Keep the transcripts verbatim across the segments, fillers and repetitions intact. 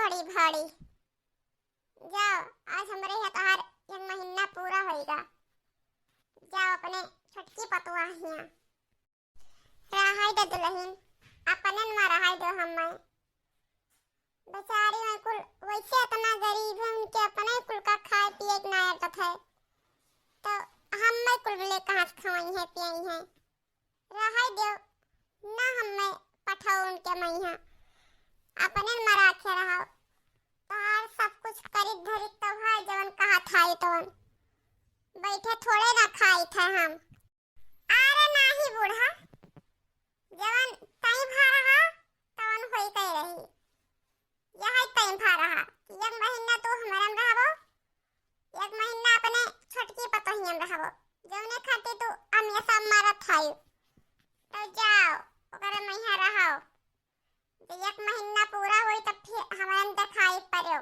पड़ी भाड़ी। जाओ, आज हमरे यहाँ तोहार एक महीना पूरा होइगा। जाओ अपने छोटकी पतोह हियाँ। रहाई दे दुलहिन, अपने मा रहाई दो हम्मे। बेचारी हैं कुल, वैसे इतना गरीब है, उनके अपने कुल का खाए पिए के ना अटत है, तो हम्मे कुल ले कहाँ से खवाई है, पियाई है? रहाई दो, ना हम्मे पठाओ उनके मइहाँ, अपने मा राखे रहो। तोहार सब कुछ करित धरित तो है, जवन कहा था तवन। बैठे थोड़े ना खाई थे हम। अरे नाही बूढ़ा, जवन तई भा रहा, तवन होई कई रही। यही तई भा रहा कि एक महीना तू हमरे में रहबो, एक महीना अपने छोटकी पतोहिया में रहबो, जौने खातिर तू हमेशा मरत हई। तो जाओ, ओकरे मइहाँ रहो। जब एक महीना पूरा होई, तब फिर हमरे में देखाई पड़ो।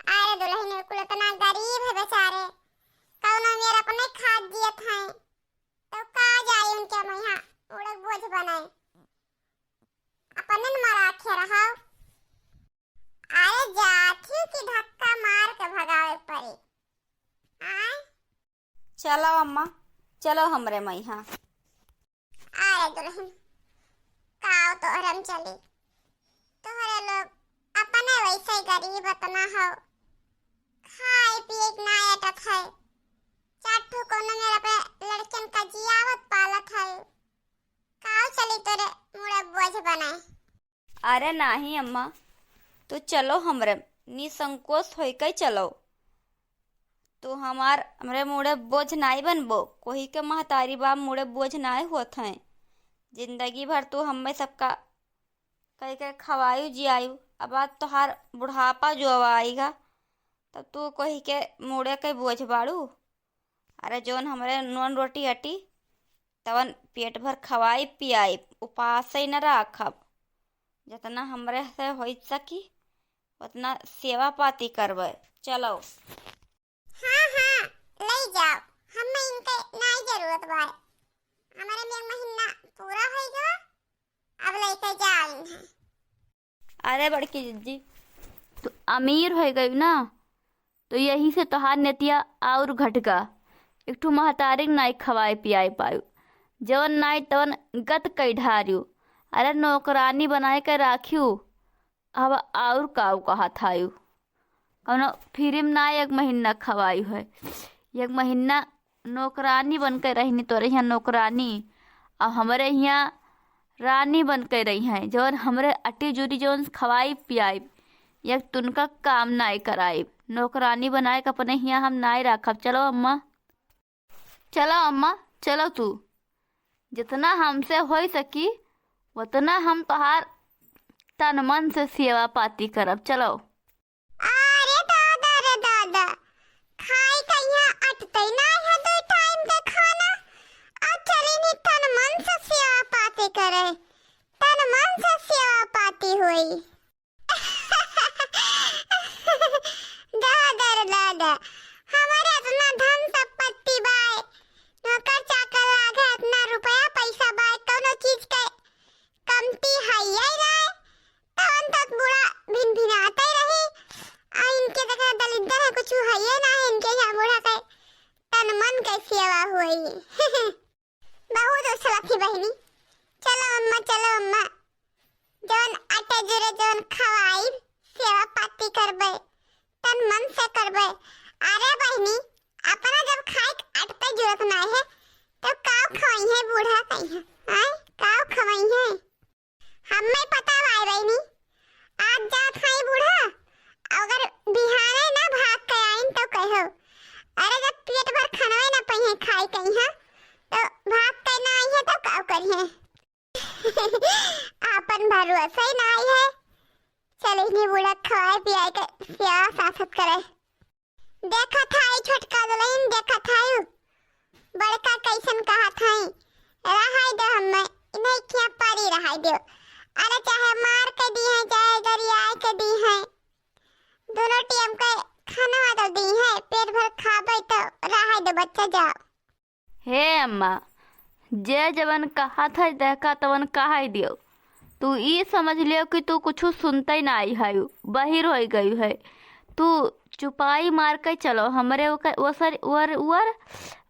अरे दुलहिन, कुल इतना गरीब है बेचारे, कौनो मेर अपने खात जियत हैं, तो का जाई उनके मइहाँ मुड़े बोझ बने, अपने न मरा के रहो। अरे जाथी कि धक्का मार के भगावे पड़ी। आय? चलो अम्मा, चलो हमरे मइहाँ। अरे दुलहिन, काव तोहरे में चली? तोहरे लोग अपने वैसे गरीब अतना हो, खाए पिए के ना अटत है, चार ठो कौनो मेर अपने लड़कन का जियावत पालत है, काव चली तोरे मुड़े बोझ बने? अरे नाही अम्मा, तू चलो हमरे, निसंकोच होइके चलो। तू हमार, हमरे मुड़े बोझ नाई बनबो, कोही के महतारी बाप मुड़े बोझ नाई होत हैं। जिंदगी भर तू हम्मे सबका कई के खवायु जियायु, अब आज तोहार बुढ़ापा जो अब आइगा, तब तू कोही के मुड़े के बोझ बाड़ू। अरे जौन हमरे नून रोटी अटी, तवन पेट भर खवाई पियाई, उपासे न राखब। जतना हमरे से होई सकी, ओतना सेवा पाती करबे। चलो। हाँ, हाँ, लई जाओ, हम्मे इनके नाई जरूरत बा। हमरे में एक महीना पूरा होई गवा, अब लइके जाओ इन्हें। अरे बड़की जिज्जी, तू अमीर होइ गयू ना, तो यही से तोहार नेतिया और घट गा। एक ठो महतारी के नाई खवाए पियाए पायू, जवन नाई तवन गत कई ढारियू। अरे नौकरानी बनाए के राखियू, अब और काऊ कहत हायू? कौनो फिरिम ना एक महीना खवाई है। एक महीना नौकरानी बन के रहनी तोरे हियाँ नौकरानी, और हमरे हियाँ रानी बन के रही हैं, जौन हमरे अटी जुरी जौन खवाई पियाई, एक तुनका काम नाई कराई। नौकरानी बनाए के अपने हियाँ हम नाई राखब। चलो अम्मा, चलो अम्मा, चलो तू। जितना हमसे होई सकी, उतना हम तोहार तन मन से सेवा पाती करब। चलो। अरे दादा रे दादा, खाई कहिया अटतई ना है दो टाइम के खाना, और चली नी तन मन से सेवा पाती करे, तन मन से सेवा पाती होई। दादा रे दादा, हमारे इतना धन संपत्ति बाय, नौकर चाकर लागे, इतना रुपया पैसा बाय, कौनो चीज के कमती हइये नाय, तवन तक बूढ़ा भिनभिनाते रही। आ इनके देखा दलिद्दर है, कुछ हइये ना है इनके यहाँ बूढ़ा के तन मन के सेवा होई। बहुत उछलत ही बहिनी। चलो अम्मा, चलो अम्मा, जौन अटे जुरे जौन खवाई, सेवा पाती करबे, तन मन से करबे। अरे बहिनी, अपना जब खाए के अटते जुरत नाय है, तो काव खवाई है बूढ़ा कहीं है? आय, काव खवाई है? हम्मे पता बाय बहिनी, आज जात हई बूढ़ा, अगर बिहाने ना भाग के आइन तो कहो, अरे जब पेट भर खनवे ना पइहे खाए कहीं है, तो भाग के ना आई है तो काव करिहे? आपन भरोसा ही ना आई है। चल इन्हीं बूढ़ा खवाए पियाए के सेवा सासत करे। देखत हई छोटका दुलहिन, देखत हई बड़का कैसन कहत हई, रहाई दे हम्मे, इन्हें खिया पारी रहाई दे। अरे चाहे मार के दी है, चाहे गरियाए के दी है, दोनों टेम के खाना तो दी है, पेट भर खाबे तो रहाई दे बच्चा, जाओ। हे अम्मा, जे जवन कहत है, देखा तवन कहाई दियो। तू ई समझ लियो कि तू कुछु सुनतै नाहीं है, बहिर होइ गयू है। तू चुपाई मार के चलो हमरे ओकर, ओसर, ओर, ओर,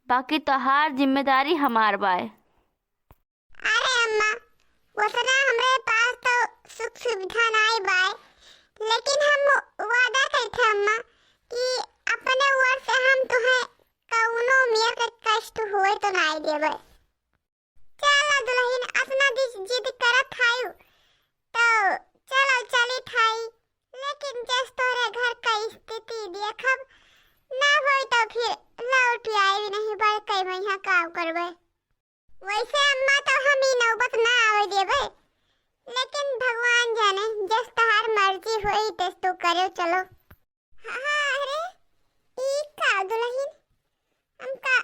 बाकी तोहार जिम्मेदारी हमार बाय। अरे अम्मा, ओतना हमरे पास तो सुख सुविधा नाहीं बाय, लेकिन हम वादा कइथे अम्मा कि अपने ओर से हम तुहें कउनो मेर के कष्ट होए तो नाहीं देबे। चलो दुलहिन, अतना जिद, जिद करत हायू, तो चलो चलित हाई, लेकिन जस तोहरे घर का स्थिति देखब, ना होई तो फिर लौट आइब, नाहीं बड़कई मइहाँ का करबे। वैसे अम्मा तो हम ई नौबत ना आवे देबे, लेकिन भगवान जाने, जस तोहार मर्जी होई तस तू करेउ चलो। हाँ, हाँ, अरे, ई का दुलहिन, हमका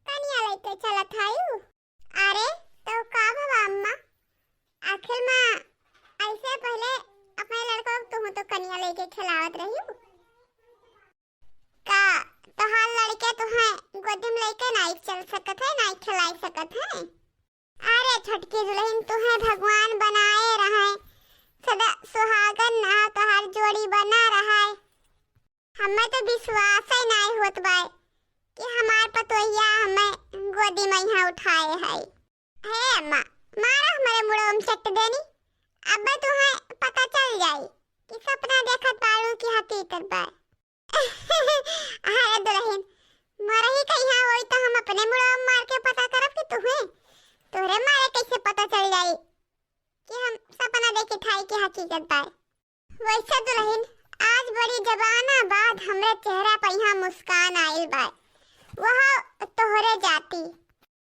कनिया लइके चलत हायू? अरे, तो का भवा अम्मा, आखिर में ऐसे पहिले अपने लड़का को तुहूँ तो कनिया लइके खेलावत रहियू। का तोहार लड़के तुहें गोदी में लइके नाहीं चल सकत है, नाहीं खेलाई सकत है? अरे छोटकी दुलहिन, तुहें भगवान बनाए रहे, सदा सुहागन रहा, तोहार जोड़ी बना रहा है। हमें तो विश्वास ही नाहीं होत बाय कि हमार पतोहिया हमें गोदी मइहाँ उठाए है। हे अम्मा, मारा हमरे मुड़वा में चट्ट देनी, अबे तुहें पता चल जाई कि सपना देखत बाड़ू कि हकीकत बाय। अरे दुलहिन, मरही कइहाँ होई तो हम अपने मुड़वा में मार के पता करब कि तुहें, तोहरे मारे कइसे पता चल जाई कि हम सपना देखित हाई कि हकीकत बाय। वैसे दुलहिन, आज बड़ी जमाना बाद हमरे चेहरा पे यहाँ मुस्कान आइल बाय, वह तोहरे जाती।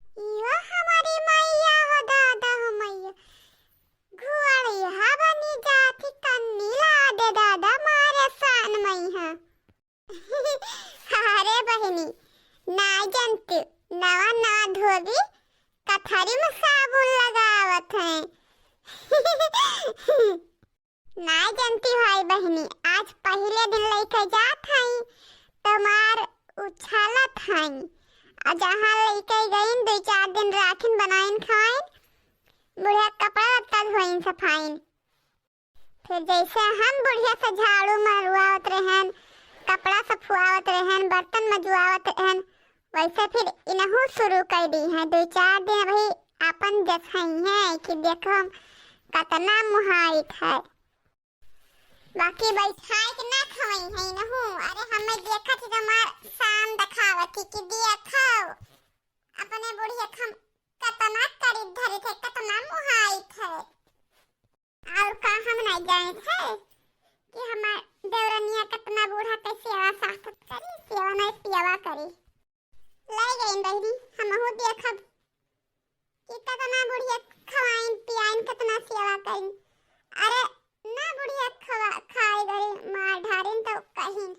यो हमारी मैया हो दादा हो मैया, घुअड़िया बनी जाती कन्नी ला दे दादा मारे सान मइहाँ। अरे बहिनी, नाहीं जनती, नवा नवा धोबी कथरी में साबुन लगावत हैं। नाहीं जनती भाई बहिनी, आज पहिले दिन लइके जात हई, तमार उछालत हई। आ जहाँ लइके गईन, दुइ चार दिन राखिन, बनाइन खवाइन, बुढ़िया कपड़ा लत्ता धोइन सफाइन। फिर जैसे हम बुढ़िया से झाड़ू मरवावत रहन, कपड़ा सफुआवत रहन, बर्तन मजुआवत रहन, वैसे फिर इनहू शुरू कर दी है। दुइ चार दिन अभी आपन जसई है कि देखो हम कतना मुहाइत है। बाकी बैठाए के ना खवई है इनहू। अरे हमें देखत ही हमार शान दिखावत ही कि देखो अपने बुढ़िया के हम कतना करीब धरित है, कतना मुहाइत है। और का हम नहीं जानित है कि हमार देवरनिया कतना बूढ़ा के सेवा साकत करी, सेवा नहीं पियवा करी। ले गईन बहिनी, हमहू देखब कि कतना बुढ़िया खवाइन पियाइन, कतना सेवा करीन। अरे ना बुढ़िया खवा, खाए घरे मार ढारिन तो कहिन।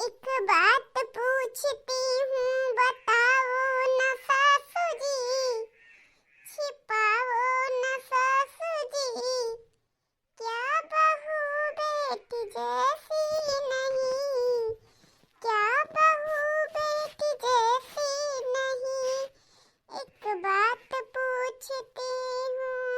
एक बात पूछती हूँ, बताओ न सासू जी, छिपाओ न सासू जी, क्या बहू बेटी जैसी नहीं, क्या बहू बेटी जैसी नहीं, एक बात पूछती हूँ।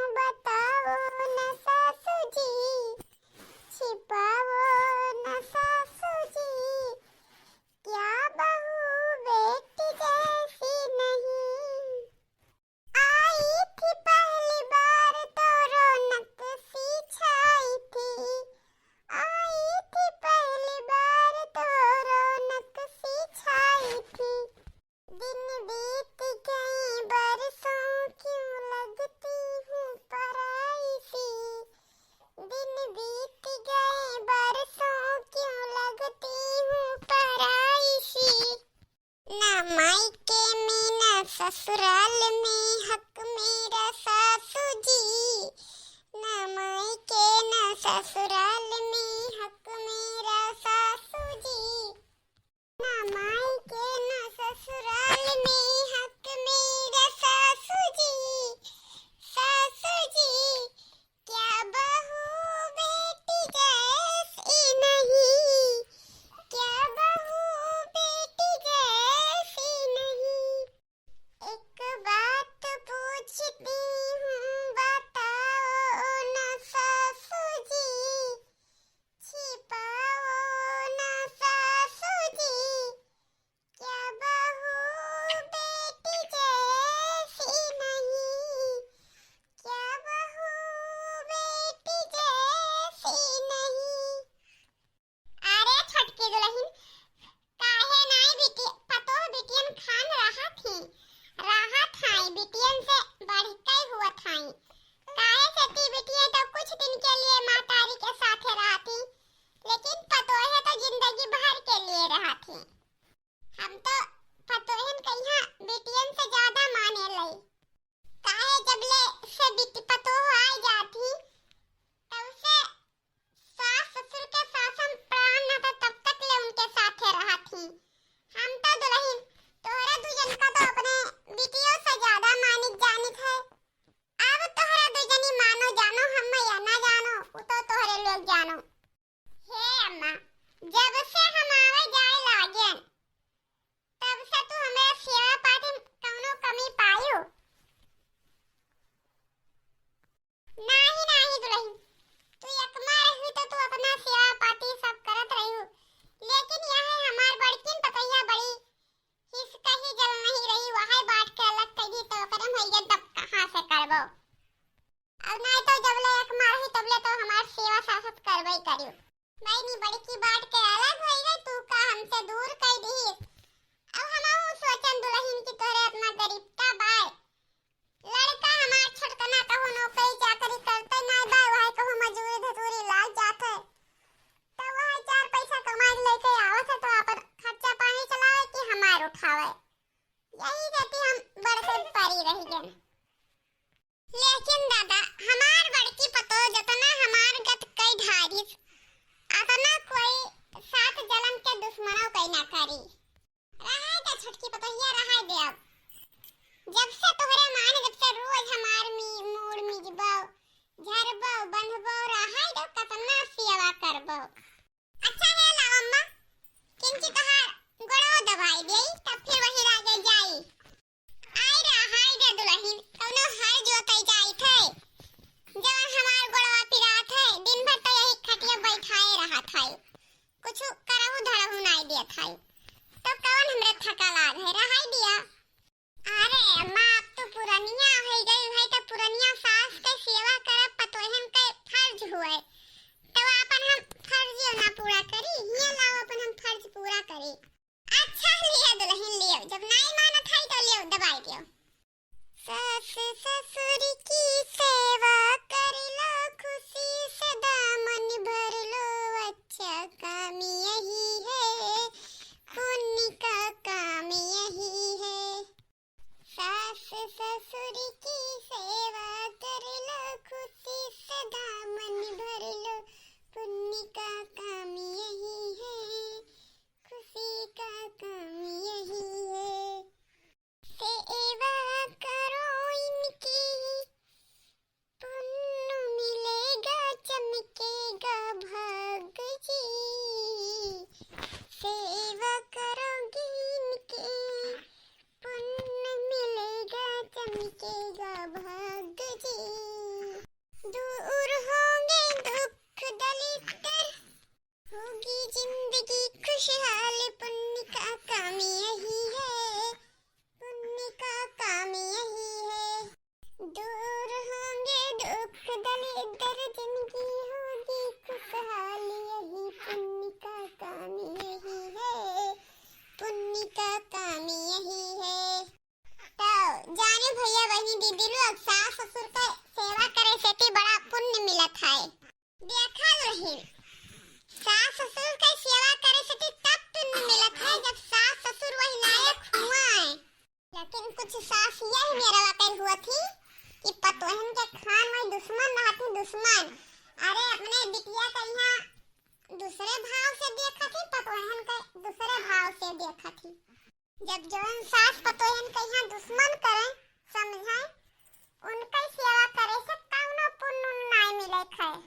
जानो। हे अम्मा, जब से हम आवे जाए लागेन, तब से तू हमरे सेवा पाती में कौनो कमी पायू? नाही, नाही दुलहिन, तू एकमा रही तो तू अपना सेवा पाती सब करत रही, लेकिन यह हमार बड़किन पतोहिया बड़ी हिसकही जल नहीं रही, वही बांट के अलग कर दी तो ओकरे में होइए तब कहाँ से करबो? अब नहीं तो जबले एकमा रही तबले तो हमार सेवा सासत करबे करियो। बहिनी बड़की बांट के अलग होई गई, तू का हमसे दूर कर दी? अब हम सोचन दुलहिन की तोहरे अपना गरीबता बाय। लड़का हमार छोटकना कहूँ नौकरी चाकरी करते नाय बा, वह कहूँ मजूरी धतूरी लाग जात है, तो वह चार पैसा कमाई लेके आवत है तो अपन खर्चा पानी चलावे कि हमार उठावे। यही कहती हम बड़ से परी रह गए। लेकिन दादा, हमार बड़की पतो जतना हमार गत कई ढारिस, अतना कोई सात जलम के दुश्मनो कई ना करी। रहाय दे छोटकी पतोहिया, रहाय दे अब। जब से तोहरे माने, जब से रोज हमार मी-, मूड़ मिजबो, झरबो, बंधबो, रहाय दे, कतना सेवा करबो। अच्छा हे लाओ अम्मा, किंची तहार गोड़ो दबाई देई, तब फिर वही लागे जाई। आई रहाय दे दुलहिन, कौनो हर जोतई जाई थे, जवन हमार गोड़वा पिरात है, दिन भर तो यही खटिया बैठाए रहत है। कुछ करहु धरहु नाई देत है, तो कवन हमरे थका लाग है, रहाई दिया। अरे अम्मा, अब तू पुरनिया हो गई है, तो पुरनिया सास के सेवा करब पतोहन के फर्ज हुए, तो आपन हम फर्ज ना पूरा करी, हिया लाओ अपन हम फर्ज पूरा करी। अच्छा लिया दुलहिन लियो, जब नाई मानत है तो लियो दबाई दियो। सास ससुर की सेवा कर लो, खुशी से दामन भर लो, अच्छा काम यही है, पुण्य का काम यही है। सास ससुर की सेवा कर लो, खुशी से दामन भर लो, पुण्य का काम यही है, खुशी का काम यही है। सेवा करो इनकी, पुण्य मिलेगा, चमकेगा भाग जी। सेवा करोगे इनकी, पुण्य मिलेगा, चमकेगा भाग जी। दूर होंगे दुख दलिद्दर, होगी जिंदगी खुशहाल, पुण्य का काम यही है, पुण्य का काम यही है। दूर होंगे दुख दलिद्दर, जिंदगी होगी खुशहाल, यही पुण्य का काम यही है, पुण्य का काम यही है। तो जाने भैया बहिनी दीदी लोग, सास ससुर के सेवा करे से ती बड़ा पुण्य मिलत है। देखा दुलहिन, सास ससुर के सेवा करे से ती तब पुण्य मिलत है जब सास ससुर वही लायक हुआ है। लेकिन कुछ सास यह मेरा वाकई हुआ थी कि पतोहन के खान में दुश्मन रहती, दुश्मन। अरे अपने बिटिया के यहाँ दूसरे भाव से देखा थी, पतोहन के दूसरे भाव से देखा थी। जब जवन सास पतोहन के यहाँ दुश्मन करे, समझाए, उनके सेवा करे से कौनो पुण्य नाय मिले खाए।